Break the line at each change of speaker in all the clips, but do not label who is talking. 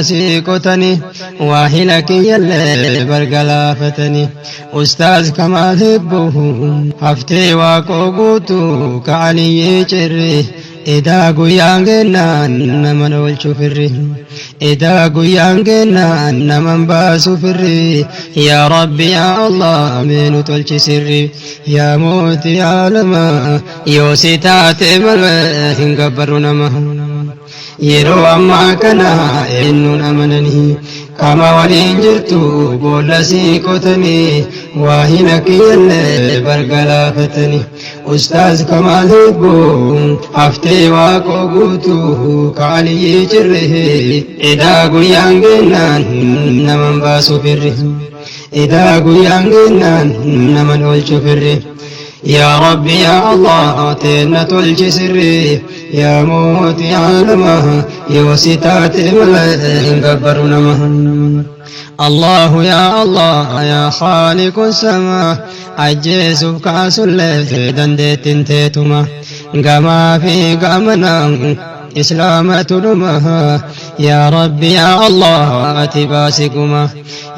Sii qotanii waa hila kiyyallee bargalaafatanii Ustaaz Kamaal Hibbuu haftee waaqoo guutuu ka'aniyyee cirri edaa guyyaan gennaan naman oolchu firri edaa guyyaan gennaan naman baasu firri yaa Rabbi yaa Allah mee nu tolchi sirri yaa mootii aalamaa yoo si taate malee hin gabbarru nama. Yeroo ammaa kana eenyuun amananii kama waliin jirtu boolla sii qotanii waa hin akkiyyallee bargalaafatanii Ustaaz Kamaal Hibboo haftee waaqoo guutuu ka'aniyyii cirree edaa guyyaan gennaan naman baasu firri edaa guyyaan gennaan naman oolchu firri Yaa Rabbi yaa Allah teenna tolchi sirri yaa mootii aalamaa yoo si taate malee hin gabbaru nama. Allahu yaa Allah yaa khaaliqu samaa ajjeesuuf kaasullee dandeettiin teetuma gamaa fi gamanaan islaamatu dhuma yaa Rabbi yaa Allah ati baasi guma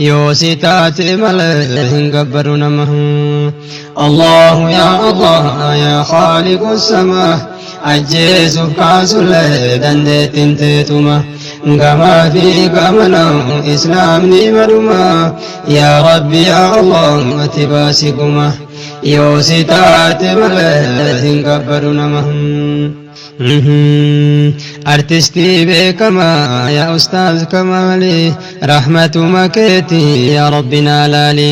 yoo si taate malee hin gabbaru nama. Allahu yaa Allah yaa khaaliqu samaa ajjeesuuf kaasullee dandeettiin teetuma gamaa fi gamana islaamni maduma yaa Rabbi yaa Allah ati baasi guma yoo si taate malee hin gabbaru nama. Artistii beekamaa yaa ustaaz Kamaali rahmatuma keeti yaa Rabbi naa laali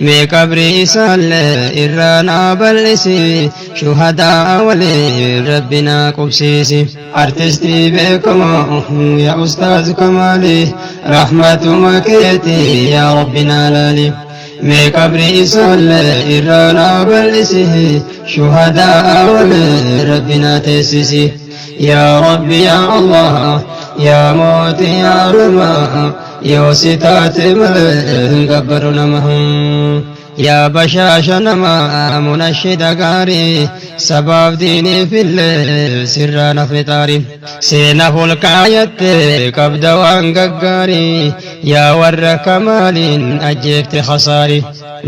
mee qabrii isaallee irraa naa bal'isi shuhadaa waliin Rabbi naa qubsiisi. Artistii beekamaa yaa ustaaz Kamaali rahmatuma keeti yaa Rabbi naa laali. Mee qabrii isaallee irraa naa bal'isi shuhadaa waliin Rabbi naa teessisi. Yaa Rabbi yaa Allah yaa mootii aalamaa yoo si taate malee hin gabbaru nama. Yaa bashaasha namaa munashida gaarii sabaaf diiniifillee sirraa nafni xaarii. Seenaaf ol kaayatte qabda waan gaggaarii yaa warra kamaaliin ajjeefte khasaari.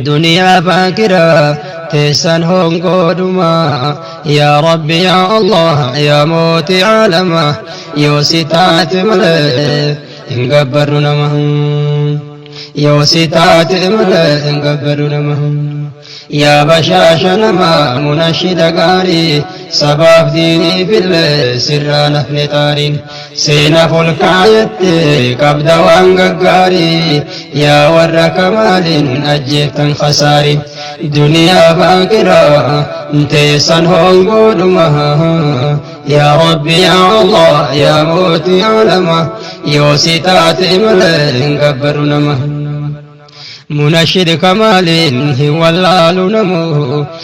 Duniyaa faakiraa teessan hongoodhuma yaa Rabbi yaa Allah yaa mootii aalamaa yoo si taate malee hin gabbarru nama. Yoo si taate malee hin gabbarru nama. Yaa bashaasha namaa munashida gaarii sabaaf diiniifillee sirraa nafne xaariin seenaaf ol kaayatte qabda waan gaggaarii yaa warra kamaaliin ajjeeftan khasaari duniyaa baakiraa teessan hongoodhuma yaa Rabbi yaa Allah yaa mootii aalamaa yoo si taate malee hin gabbaru nama. Munashid Kamaaliin hin wallaalu namu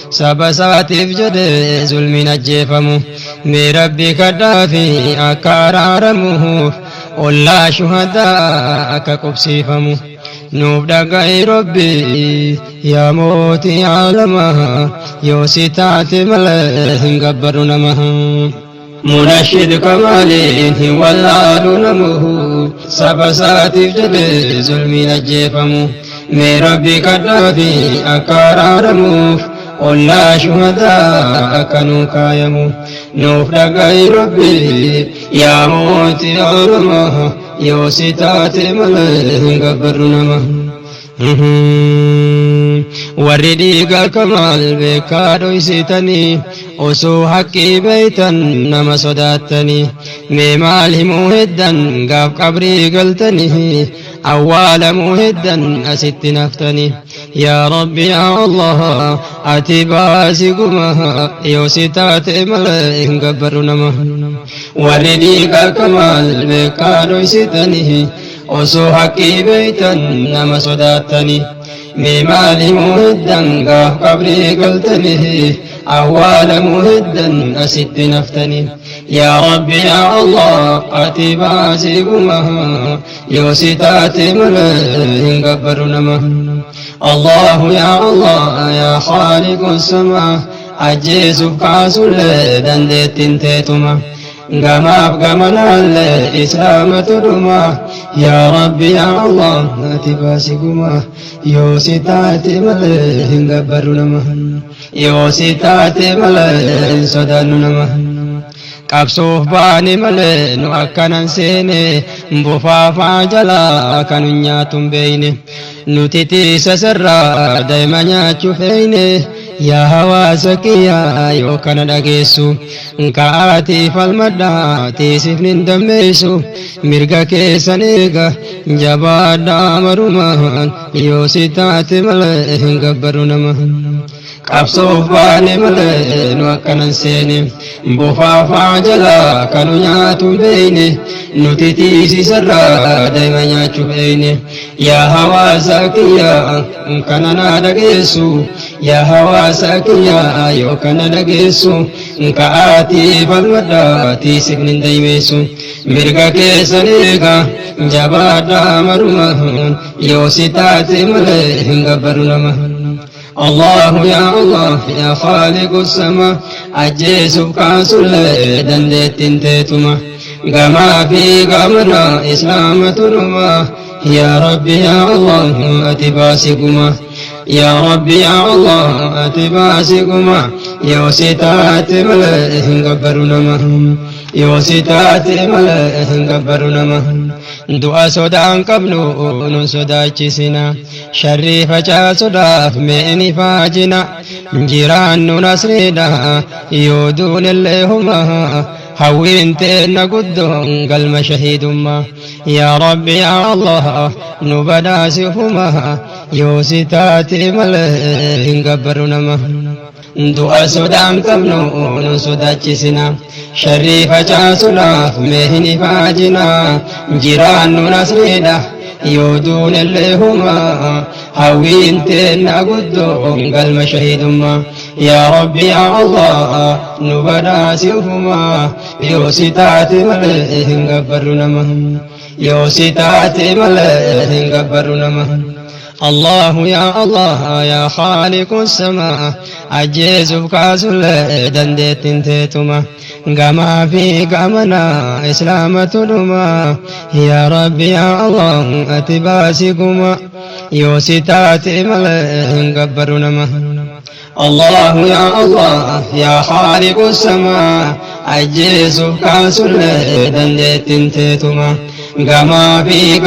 saba isaatiif jedhe zulmiin ajjeefamu mee Rabbi kadhaafi akka araaramuuf ollaa shuhadaa akka qubsiifamu nuuf dhaga'i Rabbi yaa mootii aalamaa yoo si taate malee hin gabbaru nama. Munashid Kamaaliin hin wallaalu namu saba isaatiif jedhe zulmiin ajjeefamu mee Rabbi kadhaafi akka araaramuuf ollaa shuhadaa akka nuu kaayamu nuuf dhaga'i Rabbi yaa mootii aalamaa yoo si taate malee hin gabbarru nama. Warri dhiiga kamaal beekaa dhoysitanii osoo haqqii beeytan nama sodaattanii mee maal himuu heddan gaaf qabrii galtanii awwaalamuu heddan asitti naftanii yaa Rabbi yaa Allah ati baasi guma yoo si taate malee hin gabbarru nama. Warri dhiiga kamaal beekaa dhoysitanii osoo haqqii beeytan nama sodaattanii mee maal himuu heddan gaaf qabrii galtanii awwaalamuu heddan asitti naftanii yaa Rabbi yaa Allah ati baasii guma yoo si taate malee hin gabbaru nama. Allahu yaa Allah yaa khaaliqu samaa ajjeesuuf kaasullee dandeettiin teetuma. Gamaaf gamanaallee islaamatu dhuma. Yaa Rabbi yaa Allah ati baasi gumaa yoo si taate malee hin gabbarru nama yoo si taate malee hin sodaannu nama. Qabsoof baane malee nu akkanan seene bufaafaa jalaa kan nu nyaatu hin beeyne nuti tiisa sirraa daa'ima nyaachuu feeyne yaa hawaasa kiyyaa yoo kana dhageessu ka'aatii falmadhaa tiisifni hin dammeessu mirga keessan eega jabaadhaa marumaan yoo si taate malee hin gabbaru nama. Qabsoof baane malee nu akkanan seene bufaafaa jalaa kan nu nyaatu hin beeyne nuti tiisisarraa daa'ima nyaachuu beeyne yaa hawaasa kiyyaa kana naa dhageessu yaa hawaasa kiyyaa yoo kana dhageessu ka'aatii falmadhaa tiisifni hin daymeessu mirga keessan eega jabaadhaa marumaan yoo si taate malee hin gabbaru nama. الله يا الله يا خالق السماء أجيسف كاسل دندت تيتما كما في قمنا إسلام تنما يا ربي يا الله أتباسكما يا ربي يا الله أتباسكما يا ستات ملئ قبرنا مهم يا ستات ملئ قبرنا مهم Du'a sodaan qabnu nun sodaachisina sharrii facaasuudhaaf mee ni faajina jiraannu nasriidha yoo duunillee huma hawwiin teenna guddoon galma shahiidummaa yaa rabbi yaa allah nu badhaasifuma yoo si taate malee hin gabbaru nama. Du'a sodaan qabnu nun sodaachisina sharrii facaasuudhaaf mee hin ifaajina jiraannu nasriidha yoo duunellee huma hawwiin teenna guddoon galma shahiidummaa yaa rabbi yaa allah nu badhaasifuma yoo si taate malee hin gabbarru nama yoo si taate malee hin gabbarru nama. الله يا الله يا خالق السماء أجيزف كاسل دندت تيتما قما في قمنا إسلام تنما يا ربي يا الله أتباسكما يوستات ملئ قبرنا الله يا الله يا خالق السماء أجيزف كاسل دندت تيتما قما في